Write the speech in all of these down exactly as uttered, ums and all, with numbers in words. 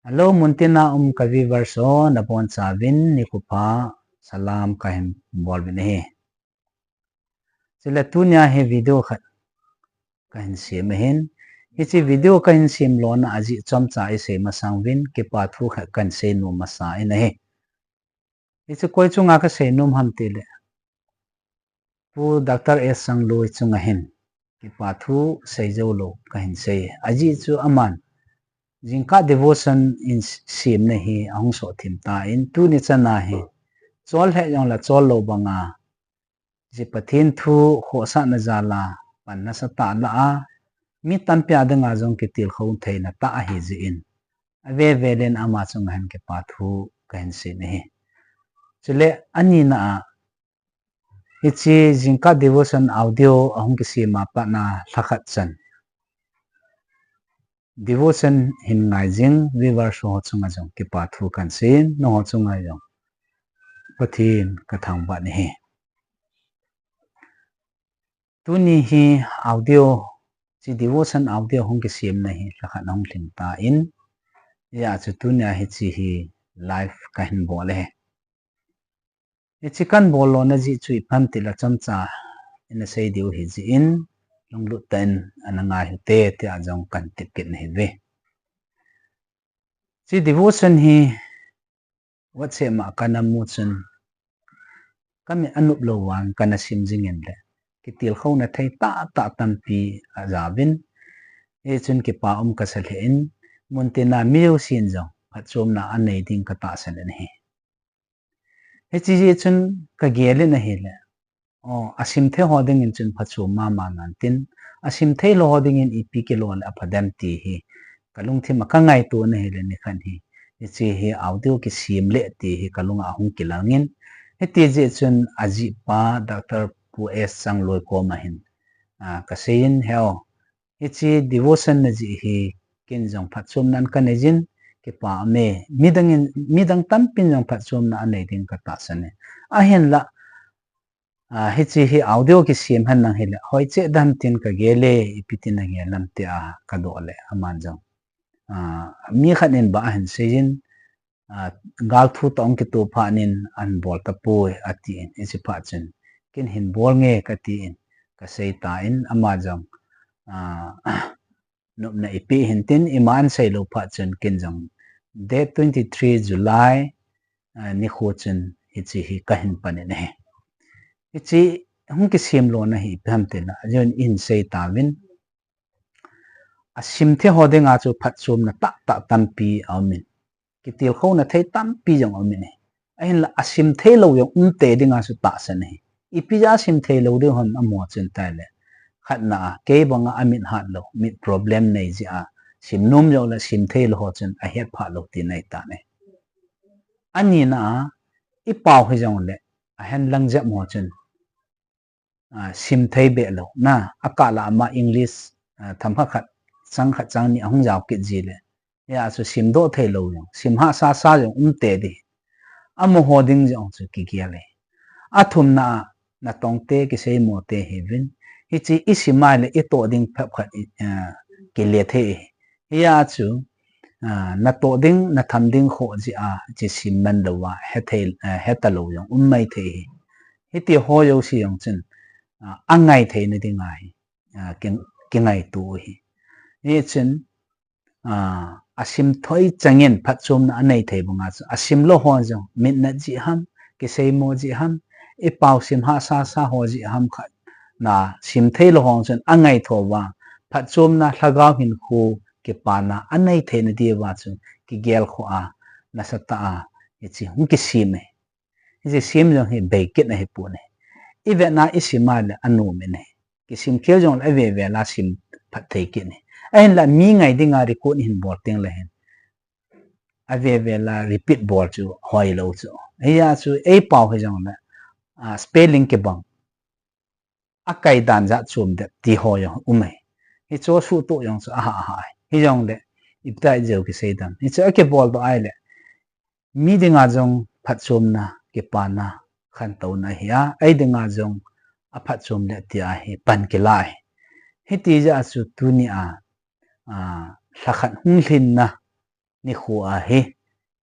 Hello, muntina um ka viewers ho, nabonchauvin nikho pha salam kahin bol uvin ahi. Chule tunia hi video khat kahin sem ahin. Hiche video kahin sem lona ajeh chomcha isei masang uvin, kipa thu khat kahin seinom masa in ahi. Hiche koi chunga kaseinom ham tile, Pu Doctor S Sangloi chunga hin kipa thu seijou lou kahin sei. Ajeh chu aman jingkah devotion in semna hi ahung sohthim tan, tuni chana hi chol lheh jongle chol lou banga, hiche Pathen thu khohsahna jal a pan nasatah lah a, mi tampi a dinga jong kitilkhou theina tah ahi jeh in, avel vel in ama chunga hin kipa thu kahin sei in ahi. Chule anina a, hiche jingkah devotion audio ahung kisem a pat na lhakhat chan devotion hin ngai jing viewers ho chunga jong kipa thu kahin sei in, nangho chunga jong Pathen kathangvah in ahi. Tuni hi audio, hiche devotion audio hung kisemna hi lhakhat ahung lhing tan, hijeh chun tunia hiche hi live kahin bol ahi. Hiche kahin bol lona jeh chu ipi ham tile chomcha ina sei diu ahi jeh in, lunglut tah in ana ngai uvin te tia jong kahin tep kit nahiuve. Hiche devotion hi WhatsApp a kana mu chun, kamit anop lou vang kana sim jing in le, kitilkhouna thei tahtah tampi ajaovin, hichun kipa um kasa lheh in, muntina mi jousen jong phatchomna anei ding katahsan in ahi. Hiche jeh chun kagel in ahile, o, asim thei ho dingin chun phachom mama nante, asim thei lou ho dingin ipi kilo le apha dem ti hi kalungthim a kangaito in ahile nikhat hi, hiche hi audio kisem le ti hi kalunga ahung kilang in, hiti jeh chun ajihpa Doctor Pu S Sangloi koma hin, a, kasei in, he o, hiche devotion najih hi ken jong phatchomna kanei jin, kipa aume, midang in, midang tampin jong phatchomna anei ding katahsan e. Ahinla, a, hiche hi audio kisem henlang hile, hoiche dan tin kagel e, ipi tin nagel ham tia kadoh le, aman jong, a, mi khat in bah ahin sei jin, a, gal thu toh hung kitoh phat in ahin bol tapoi atin, hiche phat chun, ken hin bol nge katin, kasei tan, ama jong, a, nopna eipeh in tin, ima ahin sei lou phat chun ken jong date twenty three July, a, nikho chun hiche hi kahin pan in ahi. Hiche hung kisem lona hi ipi ham tile, ajeh in ihin sei tauvin, asim thei ho dinga chu phatchomna tahtah tampi aum in, kitilkhouna thei tampi jong aum in ahi. Ahinla asim thei lou jong um tei dinga chu tahsan ahi. Ipi jeh a sim thei lou ding ham amaho chun tile, khatna a, kei banga amit hat lou, mit problem nei jeh a, sim nom jongle sim thei lou ho chun ahet phah lou tina ahi tan ahi. Anina a, ipao hijongle, ahen lang jep ho chun, a, sim thei beh lou. Na, akah la ama English, a, themkhat khat, chang khat chang ni ahung jao kit ji le, hia chu simdoh thei lou jong, sim hahsa sa jong um tei ding. Amaho ding jong chu kigel e. Athumna a, natong te, kiseimo te hiuvin. Hiche isim a le itoh ding phep khat i, a, kile thei e. Hia chu, a, natoh ding, natham ding khoh jeh a, hiche sim man lou a, hethei, a, heta lou jong um mai thei e. Hiti ho jouse jong chun, a, angai theina dinga hi, a, ki, kingaito u ahi. Hichun, a, asim thei changin phatchomna anei thei banga chu, asim lou ho jong, mit nat jeh ham, kiseimo jeh ham, ipao sim hahsa sa ho jeh ham khat, na sim thei lou ho chun angaito uva, phatchomna lhagao hinkho kipana anei theina diuva chu, kigel khoh a, nasatah a, hiche hung kisem e. Hiche sem jong hi bei kit ahipon ahi. Ivetna isim a le anom in ahi. Kisim khel jongle avel vel a sim phatthei kit in ahi. Ahinla mi ngai dinga record ihin bol teng le hin, avel vel a repeat bol chu hoilou chu. Hia chu eipao hijongle, a, spelling kibang, akai dan jat chom dep ti ho jong um e. Hichu suhtoh jong chu ahah ahah e. Hijongle, ipi ti jeh u kisei dem. Hichu akibol doh ahile, mi dinga jong phatchomna, kipana, khantouna ahi a, ei dinga jong aphatchom le tia hi pan kila ahi. Hiti jeh a chu tunia, a, lhakhat hung lhinna, nikho a hi,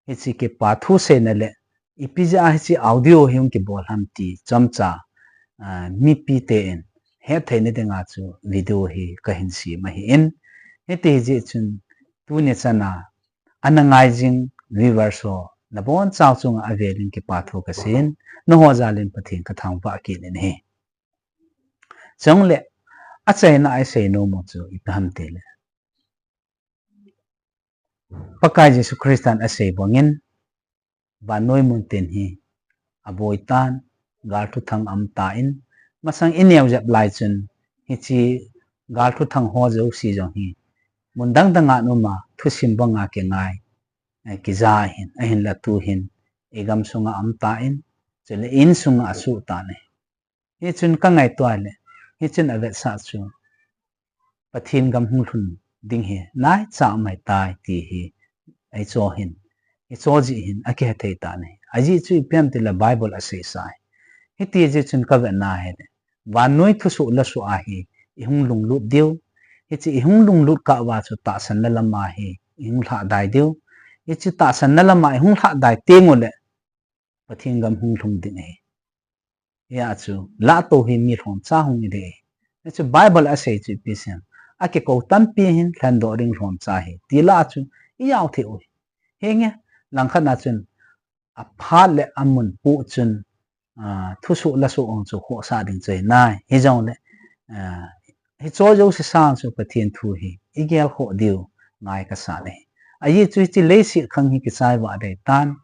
hiche kipa thu seina le, ipi jeh a hiche audio hi hung kibol ham ti chomcha, ah, mipi ten hetthei na dinga chu video hi kahin sem ahin. Hiti jeh chun tuni chana ana ngai jing viewers ho nabonchauva chunga avelin kipa thu kasei in, nangho jalin Pathen kathangvah kit in ahi. Chule, achaina a isei nom u chu ipi ham tile, Pakai Jesu Christan asei bangin, vannoi muntin hi aboi tan, gal thuthang aum tan, masang ineo jep lai chun, hiche gal thuthang ho jouse jong hi, mun dang danga ana um a, thusim banga kingai, eh, kija ahin, ahinla tuhin, igam sunga aum tan, chule insunga asuh tan ahi. Hichun kangaito le, hichun avetsah chu, Pathen gam hung lhun ding hi naicha aum ahitai ti hi eiho hin, eiho jeh hin akihe thei tan ahi. Ajeh chu ipi ham tile Bible asei sa ahi. Hiti jeh chun kavetna hile, vannoi thusoh lasoh a hi ihung lunglut diu. Hiche ihung lunglut kah uva chu tahsanna lama hi ihung lhadai diu. Hiche tahsanna lama ihung lhadai teng ule, Pathen gam hung lhung ding ahi. Hia chu, lahto hi mi lhomcha hung hi ding ahi. Hichu Bible asei chu ipi ham. Akikou tampi hin lhendoh ding lhomcha hi. Ti lah chu, ijao thei u ahi. Hinge, langkhat na chun, aphat le amun pu chun, ah, thusoh lasoh hung chu khohsah ding chu ahi nai. Hijongle, ah, hicho jouse sang chu Pathen thu hi, igel khoh diu, ngai kasa le. Ajeh chu hiche leiset khang hi kichai vah dei tan,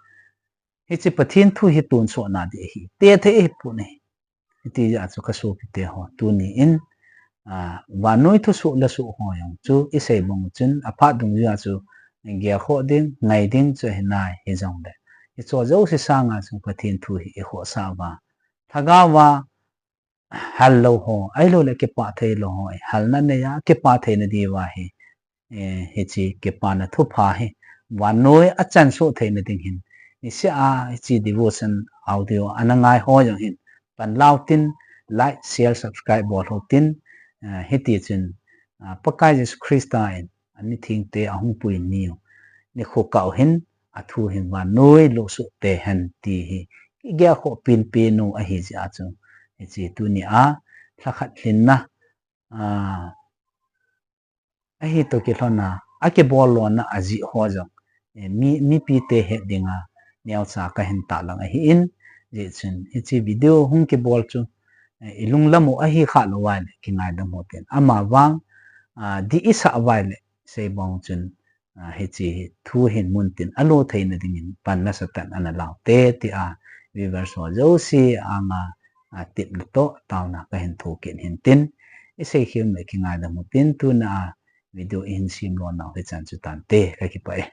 Hiche Pathen thu hi tonsot na ding ahi. Tethei ahipon ahi. Hiti jeh a chu kasopite ho. Tuni in, ah, vannoi thusoh lasoh ho jong chu isei bang chun aphat dungjuia chu gelkhoh ding, ngai ding chu ahi nai hijongle. Hicho jouse sanga chu Pathen thu hi ikhohsah uva. Lhagao va hal lou ho, ahilou le kipah thei lou ho, halna neiya, kipah theina diuva hi, eh, hiche kipana thupha hi, vannoi achan soh theina ding hin, niseh a hiche devotion audio ana ngai ho jong hin, pan lau tin, like, share, subscribe bol ho tin, eh, hiti chun, ah, Pakai Jesu Christa in, ani thengte ahung pui niu, nikho kah u hin, athu hin vannoi lut soh tei hen ti hi, igel khoh penpen u ahi jeh a chu, hiche tunia, lhakhat lhinna, ah, ahi toh kilhonna, akibol lona ajeh ho jong, eh, mi, mipite het dinga, neocha kahin tahlang ahin, jeh chun, hiche video hung kibol chu, eh, ilunglam u ahi khah lou uva le, kingaidam u hitin. Ama vang, ah, dih isah uva le, sei bang chun, ah, hiche hi thu hin mun tin alo theina dingin pan nasatah in ana lau te tia viewers ho jouse anga, ah, tepna toh taona kahin thum kit in tin, isei khel me kingaidam u hitin tuna a video ihin sem lona u hichan chu tante kakipah e.